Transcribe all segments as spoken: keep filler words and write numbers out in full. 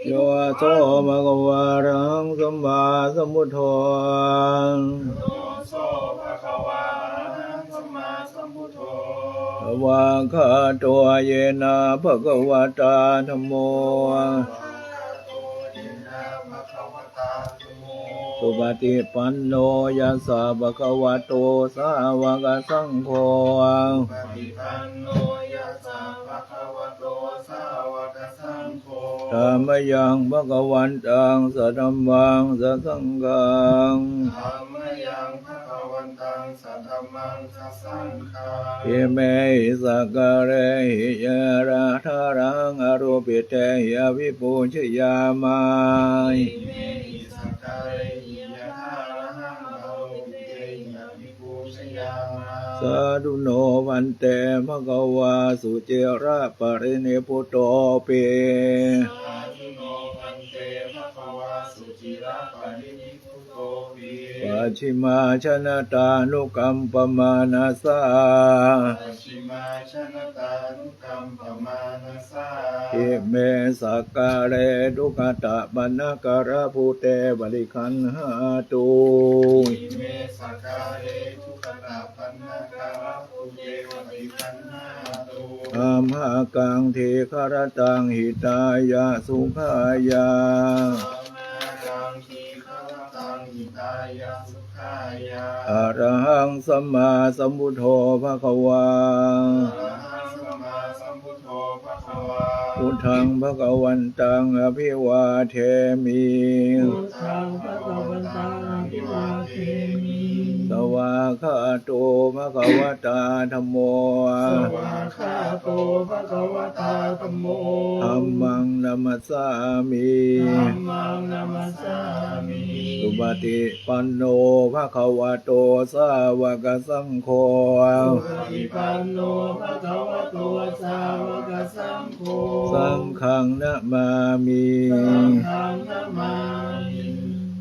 Yo so bhagavā arahaṃ sammāsambuddho. Yo so bhagavā arahaṃ sammāsambuddho. Svākkhāto yena bhagavatā dhammo. Svākkhāto yena bhagavatā dhammo. Supaṭipanno yassa bhagavato sāvakasaṅgho. Supaṭipanno yassa bhagavato sāvakasaṅgho. Dhammayaṃ bhagavantaṃ sadhammaṃ sasaṅghaṃ. Dhammayaṃ bhagavantaṃ sadhammaṃ sasaṅghaṃ. Imehi sakkārehi yathārahaṃ ārūpitehi abhipūjayāma. Imehi sakkārehi yathārahaṃ ārūpitehi abhipūjayāma. Sādhu no bhante bhagavā suciraparinibbutopi. Sādhu no bhante bhagavā suciraparinibbutopi. Pacchimājanatānukampamānasā. Pacchimājanatānukampamānasā. Ime sakkāre duggatapaṇṇākārabhūte parigaṇhātu. Ime sakkāre duggatapaṇṇākārabhūte parigaṇhātu. Amhākaṃ dīgharattaṃ hitāya sukhāya. Amhākaṃ dīgharattaṃ hitāya sukhāya. Arahaṃ sammāsambuddho bhagavā. Arahaṃ sammāsambuddho bhagavā. Buddhaṃ bhagavantaṃ abhivādemi. Buddhaṃ bhagavantaṃ abhivādemi. Svākkhāto bhagavatā dhammo. Svākkhāto bhagavatā dhammo. Dhammaṃ namassāmi. Dhammaṃ namassāmi. Supaṭipanno bhagavato sāvakasaṅgho. Supaṭipanno bhagavato sāvakasaṅgho. Saṅghaṃ namāmi. Saṅghaṃ namāmi.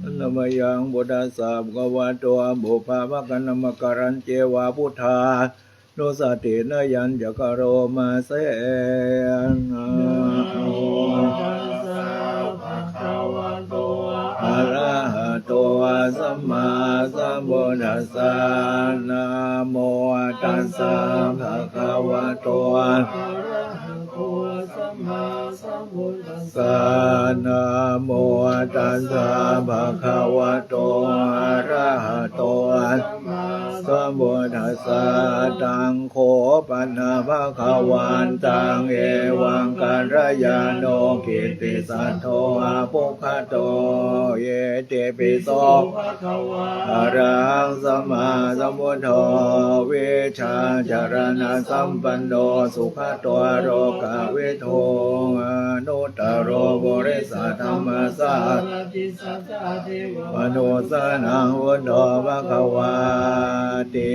Handa mayaṃ buddhassa bhagavato pubbabhāganamakārañceva buddhānussatinayañca karoma se. Namo tassa bhagavato arahato sammāsambuddhassa. Namo tassa bhagavato arahato sammāsambuddhassa. Namo tassa bhagavato arahato sammāsambuddhassa. Taṃ kho pana bhagavantaṃ evaṃ kalyāṇo kittisatto abbhuggato. Itipi so bhagavā arahaṃ sammāsambuddho vijjācaraṇasampanno sugato lokavidū anuttaro purisadammasārathi satthā devamanussānaṃ buddho bhagavāti.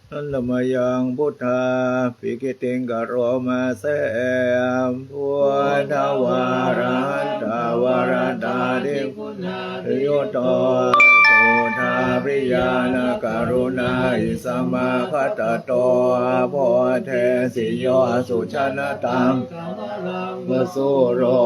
Handa mayaṃ buddhābhigītiṃ karoma se. Buddhavārahantavaratādiguṇābhiyutto suddhābhiñāṇakaruṇāhi samāgatatto bodhesi yo sujanataṃ kamalaṃ va sūro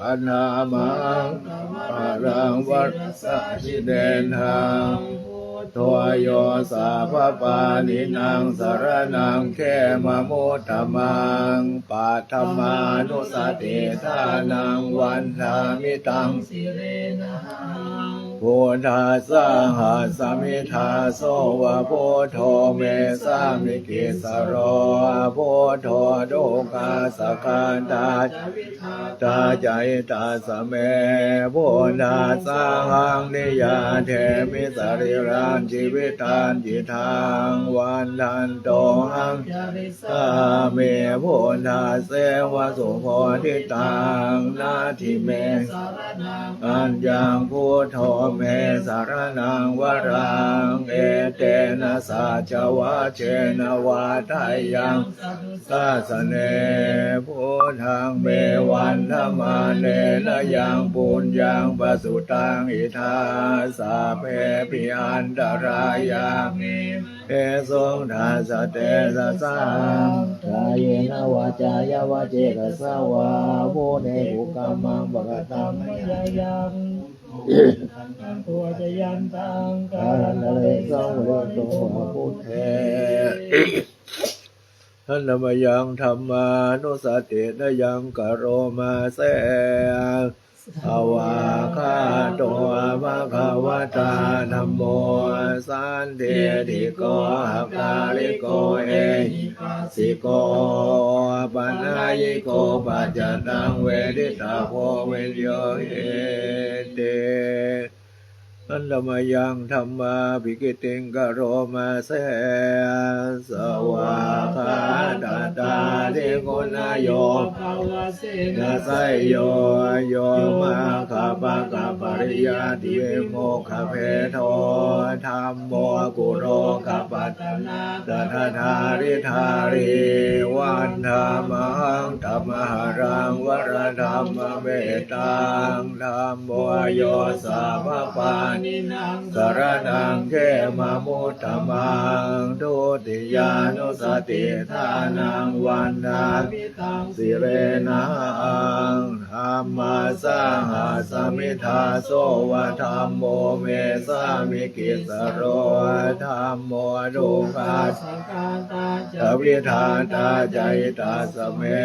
va nāmaṃ kamalaṃ va sā jinendaṃ buddho yo sabbapāṇīnaṃ saraṇaṃ khemamuttamaṃ. Paṭhamānussatiṭṭhānaṃ vandāmi taṃ sirena ahaṃ. Buddhassāhasmi dāso va buddho me sāmikissaro. Buddho dukkhassa ghātā ca tā ca hitassa me buddhassāhaṃ niyyādemi sarīrañjīvitañcidaṃ. Vandantohaṃ carissāmi buddhasseva subodhitaṃ. Natthi me saraṇaṃ aññaṃ buddho me saraṇaṃ varaṃ. Etena saccavajjena vaḍḍheyyaṃ sāsane buddhaṃ me vandamānena yaṃ puññaṃ pasutaṃ idha sabbepi antarāyā me Esoṃ tassa tejasā kāyena vācāya va cetasā vā buddhe kukammaṃ pakataṃ mayā yaṃ kālantare saṃvarituṃ va buddhe. Handa mayaṃ dhammānussatinayaṃ karoma se. Svākkhāto bhagavatā dhammo sandiṭṭhiko akāliko ehipassiko opanayiko paccattaṃ veditabbo viññūhīti. Handa mayaṃ dhammābhigītiṃ karoma se. Svākkhātatādiguṇayogavasena seyyo yo maggapākapariyattivimokkhabhedo dhammo kulokapatanā tadadhāridhārī vandāmahaṃ tamaharaṃ varadhammametaṃ. Dhammo yo sabbapāṇinaṃ saraṇaṃ khemamuttamaṃ. Dutiyānussatiṭṭhānaṃ vandāmi taṃ sirenahaṃ. Dhammassāhasmi dāso va dhammo me sāmikissaro dhammo dukkhassa ghātā ca vidhātā ca hitassa me.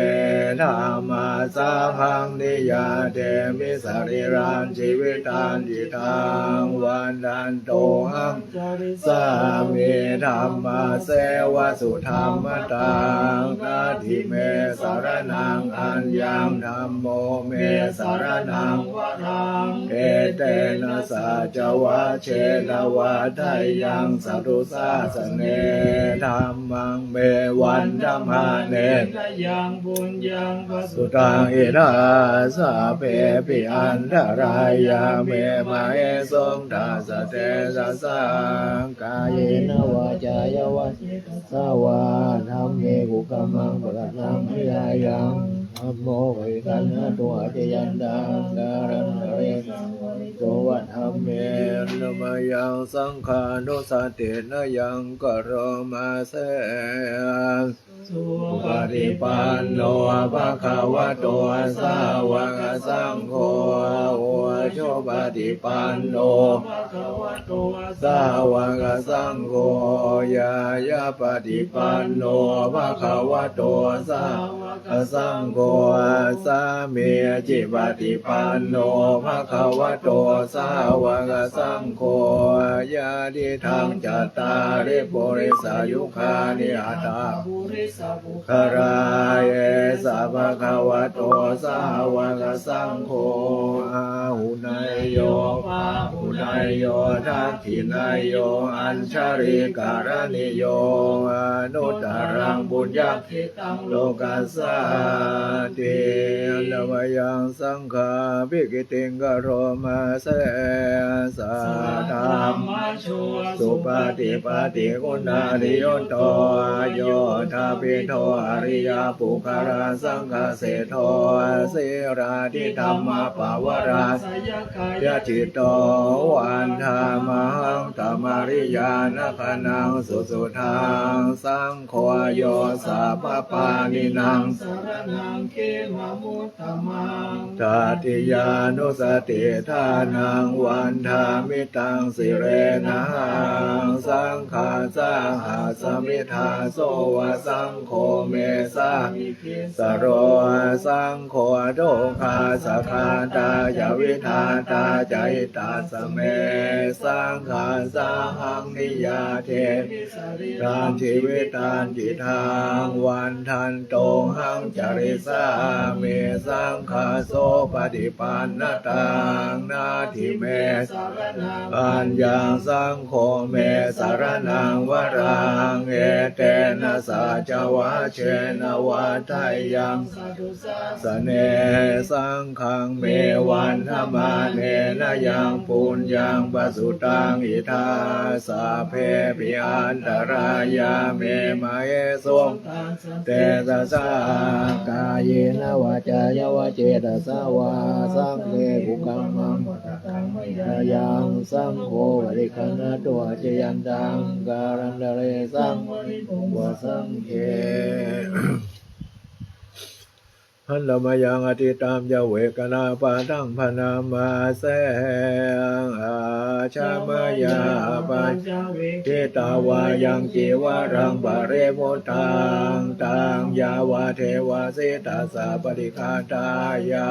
Dhammassahaṃ niyyādemi sarīrañca jīvitañcidaṃ vandantohaṃ carissāmi dhammasseva sudhammataṃ. Natthi me saraṇaṃ aññaṃ dhammo me saraṇaṃ varaṃ etena saccavajjena vaḍḍheyyaṃ satthu sāsane. Dhammaṃ me vandamānena yaṃ puññaṃ pasutaṃ idha sabbepi antarāyā me māhesuṃ tassa tejasā kāyena vācāya va cetasā vā dhamme kukammaṃ pakataṃ mayā yaṃ dhammo paṭiggaṇhatu accayantaṃ kālantare saṃvarituṃ va dhamme. Handa mayaṃ saṅghānussatinayaṃ karoma se. Supaṭipanno bhagavato sāvakasaṅgho ujupaṭipanno bhagavato sāvakasaṅgho ñāyapaṭipanno bhagavato sāvakasaṅgho sāmīcipaṭipanno bhagavato sāvakasaṅgho yadidaṃ cattāri purisayugāni aṭṭha purisapuggalā esa bhagavato sāvakasaṅgho āhuneyyo pāhuneyyo dakkhiṇeyyo añjalikaraṇīyo anuttaraṃ puññakkhettaṃ lokassāti. Handa mayaṃ saṅghābhigītiṃ karoma se. Saddhammajo supaṭipattiguṇaniyutto yoṭṭhabbidho ariyapuggalasaṅghaseṭṭho sīlādidhammapavarāsayakāyacitto vandāmahaṃ tamariyāna gaṇaṃ susuddhaṃ. Saṅgho yo sabbapāṇīnaṃ saraṇaṃ khemamuttamaṃ. Tatiyānussatiṭṭhānaṃ vandāmi taṃ sirenahaṃ. Saṅghassāhasmi dāso va saṅgho me sāmikissaro saṅgho dukkhassa ghātā ca vidhātā ca hitassa me. Saṅghassāhaṃ niyyādemi sarīrañjīvitañcidaṃ vandantohaṃ carissāmi saṅghassopaṭipannataṃ. Natthi me saraṇaṃ aññaṃ saṅgho me saraṇaṃ varaṃ etena saccavajjena vaḍḍheyyaṃ satthu sāsane. Saṅghaṃ me vandamānena yaṃ puññaṃ pasutaṃ idha sabbepi antarāyā me māhesuṃ tassa tejasā kāyena vācā kāyā vā cetasā vā, saṅghe kukammaṃ pakataṃ mayā yaṃ, saṅgho paṭiggaṇhatu accayantaṃ, kālantare saṃvarituṃ va saṅghe. Handa mayaṃ ādittamyavekkhaṇapāṭhaṃ bhaṇāma se. Ajja mayā apaccavekkhitvā yaṃ cīvaraṃ parinibbutaṃ, taṃ yāvadeva sītassa paṭighātāya,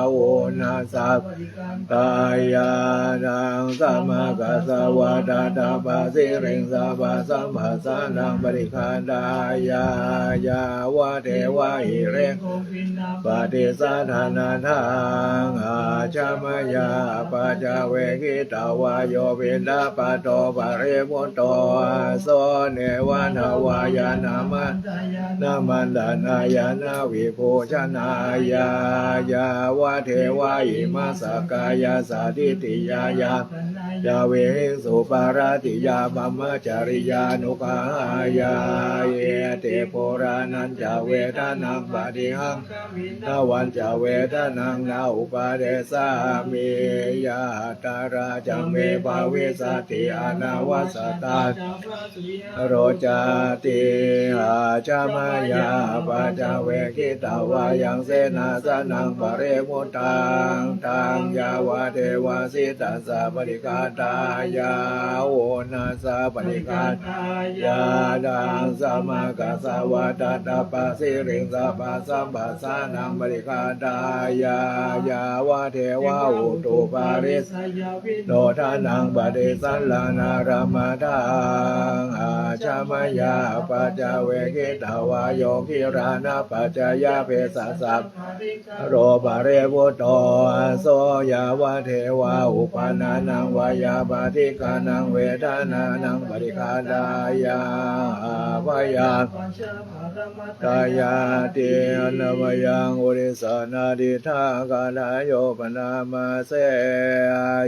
uṇhassa paṭighātāya, ḍaṃsamakasavātātapasiriṃsapasampha ssānaṃ paṭighātāya, yāvadeva hirikopinapaṭicchādanatthaṃ. Ajja mayā apaccavekkhitvā yo piṇḍapāto parinibbuto, so neva davāya na madāya na maṇḍanāya na vibhūsanāya, yāvadeva imassa kāyassa ṭhitiyā yāpanāya vihiṃsuparatiyā brahmacariyānuggahāya, iti purāṇañca vedanaṃ paṭihaṅkhāmi navañca vedanaṃ na uppādessāmi, yātrā ca me bhavissati anavajjatā ca phāsuvihāro cāti. Ajja mayā apaccavekkhitvā yaṃ senāsanaṃ parinibbutaṃ, taṃ yāvadeva sītassa paṭighātāya, uṇhassa paṭighātāya, ḍaṃsamakasavātātapasiriṃsapasampha ssānaṃ paṭighātāya, yāvadeva utuparissayavinodanaṃ paṭisallānārāmatthaṃ. Ajja mayā apaccavekkhitvā yo gilānapaccayabhesajjaparikkhāro parinibbuto, so yāvadeva uppannānaṃ veyyābādhikānaṃ vedanānaṃ paṭighātāya, ābhāya tāyāti. Handa mayaṃ uddissa nādiṭṭhakālayo bhaṇāma se.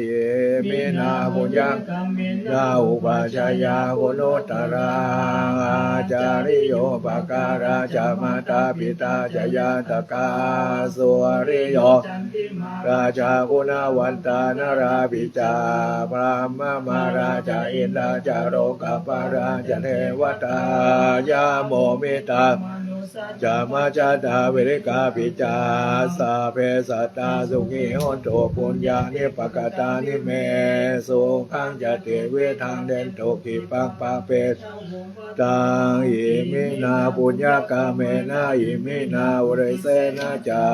Iminā puññakammena upajjhāyā guṇuttarā, ācariyūpakārā ca mātā pitā ca ñātakā, suriyo candimā rājā guṇavantā narāpi ca, brahmamārā ca indā ca lokapālā ca devatā, yamo mittā manussā ca majjhattā verikāpi ca, sabbe sattā sukhī hontu puññāni pakatāni me, sukhañca tividhaṃ dentu khippaṃ pāpetha vomataṃ. Iminā puññakammena iminā uddissena ca,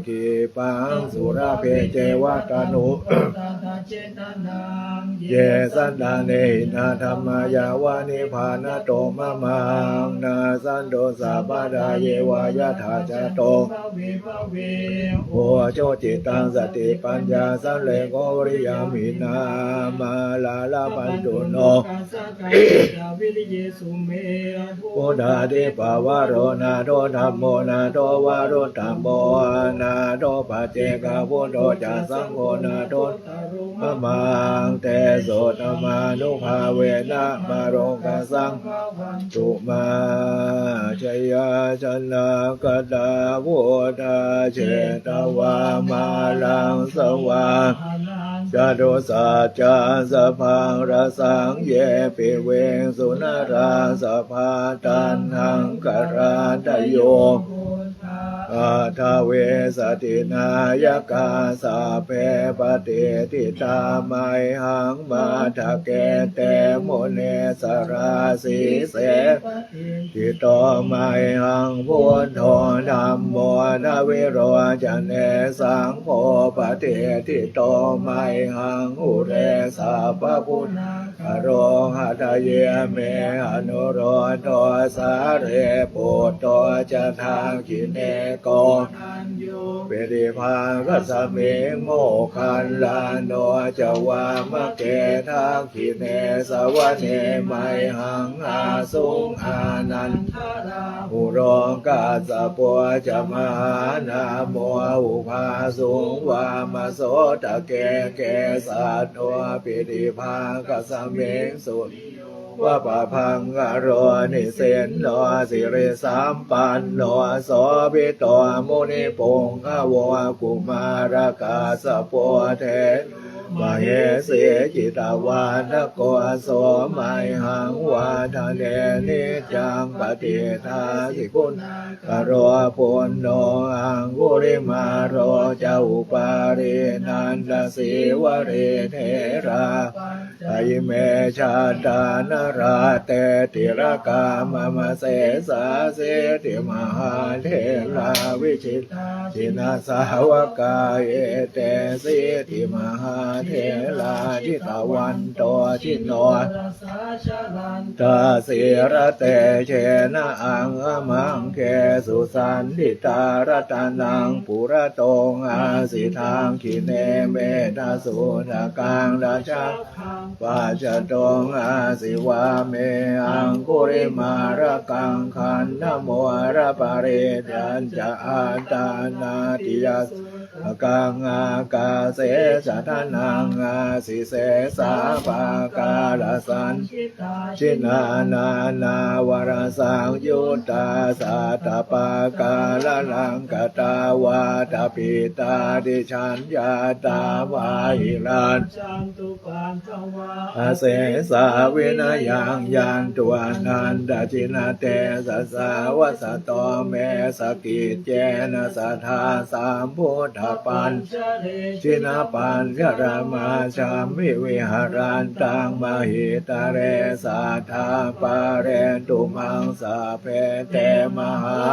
khippaṃ sulabhe ceva tanubrūtha tathāgataṃ cetanaṃ, ye santāne hīnā dhammā yāva nibbānato mamaṃ, nassantu sabbadā yeva yattha jāto bhave bhave, ujucittaṃ satipaññā sallekho viriyamhinā, mārā labhantu nokāsaṃ kātuñca viriyesu me. Buddhādhipavaro nātho dhammo nātho varuttamo, nātho paccekabuddho ca saṅgho nāthottaro mamaṃ, tesottamānubhāvena mārokāsaṃ bhavantu mā. Jayāsanāgatā buddhā jetvā māraṃ savāhanaṃ, catusaccāsabhaṃ rasaṃ ye piviṃsu narāsabhā. Taṇhaṅkarādayo buddhā aṭṭhavīsati nāyakā, sabbe patiṭṭhitā mayhaṃ matthake te munissarā. Sīse patiṭṭhito mayhaṃ buddho dhammo dvilocane, saṅgho patiṭṭhito mayhaṃ ure sabbaguṇākaro. Hadaye me anurud dho sārīputto ca dakkhiṇe, koṇḍañño piṭṭhibhāgasmiṃ moggallāno ca vāmake. Dakkhiṇe savane mayhaṃ āsuṃ ānandarāhulo, kassapo ca mahānāmo ubhāsuṃ vāmasotake. Kesante piṭṭhibhāgasmiṃ suriyo va pabhaṅkaro nisinno sirisampanno sobhito munipuṅgavo. Kumārakassapo thero mahesī cittavādako so mayhaṃ vadane niccaṃ patiṭṭhāsi guṇākaro. Puṇṇo aṅgulimālo ca upālī nandasīvalī therā ca ime jātā nalāṭe tilakā mama. Sesāsīti mahātherā vijitā jinasāvakā etesīti mahātherā jitavanto jinorasā jalantā sīlatejena aṅgamaṅgesu saṇṭhitā. Ratanaṃ purato āsi dakkhiṇe mettasuttakaṃ dhajaggaṃ pacchato āsi vāme aṅgulimālakaṃ. Khandhamoraparittañca āṭānāṭiyasuttakaṃ ākāse chadanaṃ āsi sesā pākārasaṇṭhitā. Jinā nānāvarasaṃyuttā sattappākāralaṅkatā vātapittādisañ jātā bāhirajjhattupaddavā asesā vinayaṃ yantu anantajinatejasā. Vasato me sakiccena sadā sambuddhapañjare jinapañjaramajjhamhi viharantaṃ mahītale sadā pālentu maṃ sabbe te mahā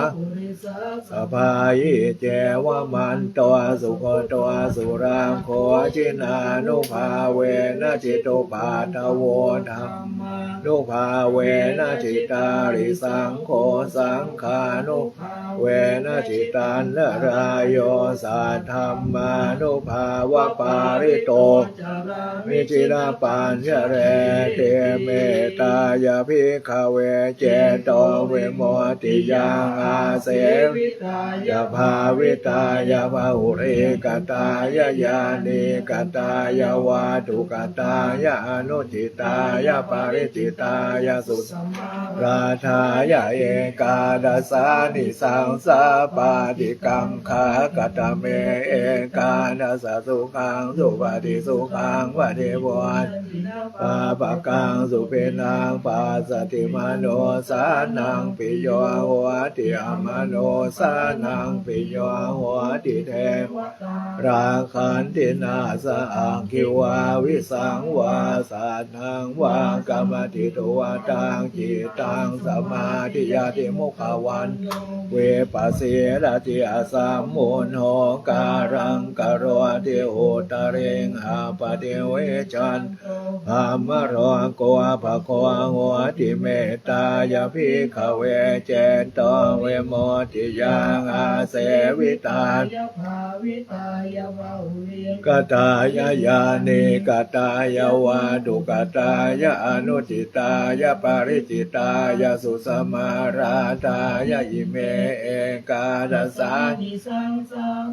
sabā. Iccevamanto sugutto surakkho jinānubhāvena jitupaddavo dhammānubhāvena jitārisaṅgho saṅghānubhāvena jitantarāyo saddhammānubhāvapālito carāmi jinapañjareti. Mettāya bhikkhave cetovimuttiyā āsevitāya bhāvitāya bahulīkatāya yānīkatāya vatthukatāya anucitāya paricitāya susamārādhāya ekādasānisaṃsā pāṭikaṅkhā. Katame ekādasa sukhaṃ supati sukhaṃ paṭibujjhati na pāpakaṃ supinaṃ passati manussānaṃ piyo hoti amanussānaṃ piyo hoti devatā rakkhanti nāssa aggi vā visaṃ vā satthaṃ vā kamati tuvataṃ cittaṃ samādhiyati mukhavaṇṇo vippasīdati asammuḷho kālaṃ karoti uttariṃ appaṭivijjhanto brahmalokūpago hoti. Mettāya bhikkhave cetovimuttiyā āsevitāya bhāvitāya bahulīkatāya yānīkatāya vatthukatāya anucitāya paricitāya susamārādhāya ime ekādasāni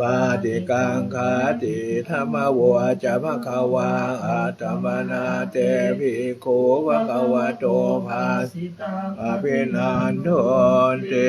pāṭikaṅkhāti. Idamavoca bhagavā. Attamanā te bhikkhū bhagavato bhāsitaṃ abhinandunti.